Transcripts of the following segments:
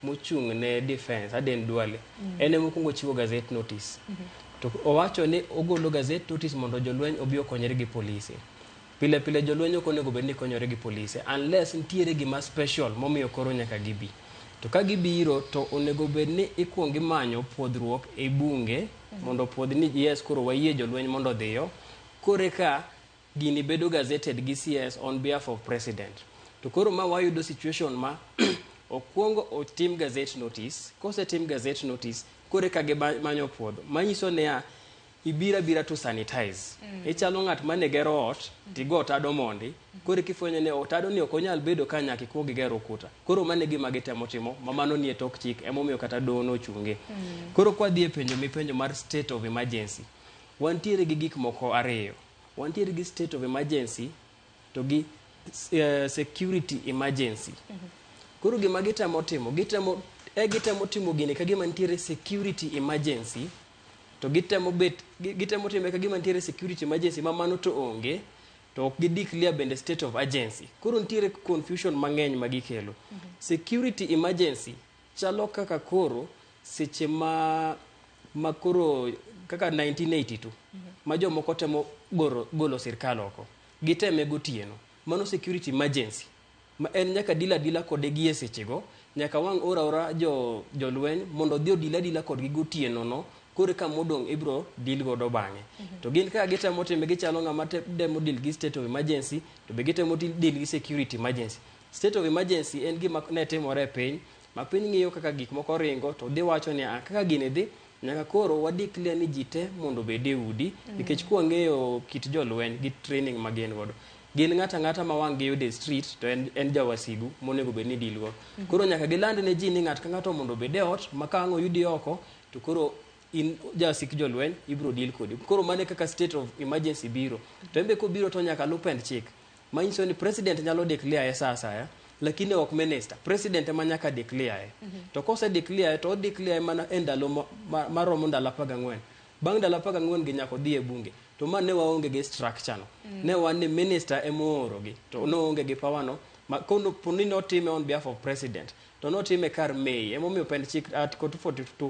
Mochung' ne defense Aden Duale en ema okwongo chiwo gazette notice. To owacho ni ogolo gazette notice mondo jolweny obi okonyre gi polise. Pile pile jolweny ok onego bed ni konyore gi polise unless nitiere gima special momiyo koro nyaka gibi. To ka gibiro to onego bed ni ikuongo imanyo puodhruok e bunge mondo opuodh ni yes, koro wayie jolweny mondo odhiyo. Koro eka gini bedo gazetted gi CS on behalf of president. To koro ma wayudo situation ma okwongo otim gazette notice, kosetim gazette notice, koro eka gimanyo puodho. Manyiso niya, ibiro abira to sanitize. Ichalo ng'at mane gero ot, tigo otado mondi, koro eka ifwenyo ni otado ni ok onyal bedo ka nyaka ikuong iger ukuta. Koro mano e gima gitemo timo, ma mano nie tok chik, emomiyo kata doho nochunge. Koro kwadhi e penjo mipenjo mar state of emergency, wantiere gi gik moko ariyo. Wantiere gi state of emergency to gi security emergency. Koro gima gitemo timo, gitemo timo gini ka gima nitiere security emergency, to gitemo bet gitemo time ka gima nitiere security emergency ma mano to onge, to ok gi declare bende state of urgency. Koro nitiere confusion mang'eny ma gikelo. Security emergency chalo kaka koro seche ma koro kaka 1982 ma jomoko temo golo sirkal oko, giteme gotieno. Mano security emergency ma en nyaka deal adila kode gi e sechego, nyaka wang' or aora jo jolweny mondo odhi odeal adila kodgi gotieno no, koro eka modong' ibro deal godo bang'e. To gin kaka gitemo time, gichalo ng'ama temo deal gi state of emergency to be gitemo deal gi security emergency. State of emergency en gima ne timore e piny ma piny ng'iyo kaka gik moko ringo, to dhi wacho ni, "Ah, kaka gini dhi, nyaka koro wa declare ni ji te mondo obed e udi," nikech kwang'eyo kit jolweny gi training ma gin godo, gin ng'ato ang'ata ma wang' giyudo e street to en jawasigu monego bed ni deal go. Koro nyaka giland ne ji ni ng'ato ka ng'ato mondo obed e ot, ma ka ang' oyudi oko to koro in jasik jolweny, ibro deal kodi. Koro mano e kaka state of emergency biro. To en be kobiro to nyaka luw pend chik manyiso ni president nyalo declare e sa asaya, lakini ok minister. President ema nyaka declare. To kose declare to o declare mana e ndalo maromo ndalo 14. Bang' ndalo 14 gi nyaka odhi e bunge. To ma ne waonge gi structure no. Ne wan ni minister ema oorogi to noonge gi power no. Ma kono poni notime on behalf of president to notime kar May. Emomiyo pend chik article 242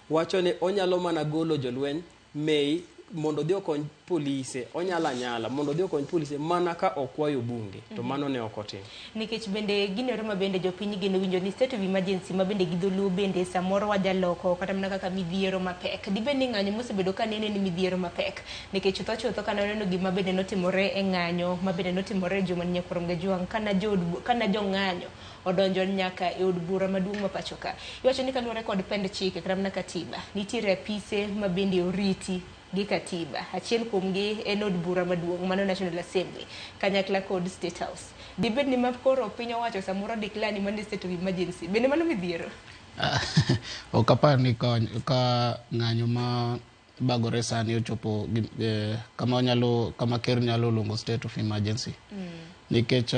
wacho ni onyalo mana golo jolweny May mondo odhi okony polise. Onyalo anyala mondo odhi okony polise mana ka okwayo bunge, to mano ne ok otim. Nikech bende ginero ma bende jopiny geno winjo ni state of emergency ma bende gi dholuo bende samoro wajaloko kata mana kaka midhiero mapek. Dibed ni ng'anyo mosebedo ka nene ni midhiero mapek, nikech chutho chutho kana waneno gima bende notimore e ng'anyo ma bende notimore e juma ni Nyakurom Gajwang' kana jood kana jong'anyo odonjo nyaka e od bura maduong' ma pacho ka. Iwacho ni kaluwore kod pend chike kata mana katiba, nitiere apise ma bende oriti gi katiba. Achiel kuomgi en od bura maduong', mano National Assembly, kanyakla kod State House. Dibed ni ma koro piny owacho samoro declare ni mano state of emergency. Bende mano midhiero? Ok apar ni ka ng'anyo ma bagore sani ochopo kama onyalo, kama ker nyalo luongo state of emergency, nikech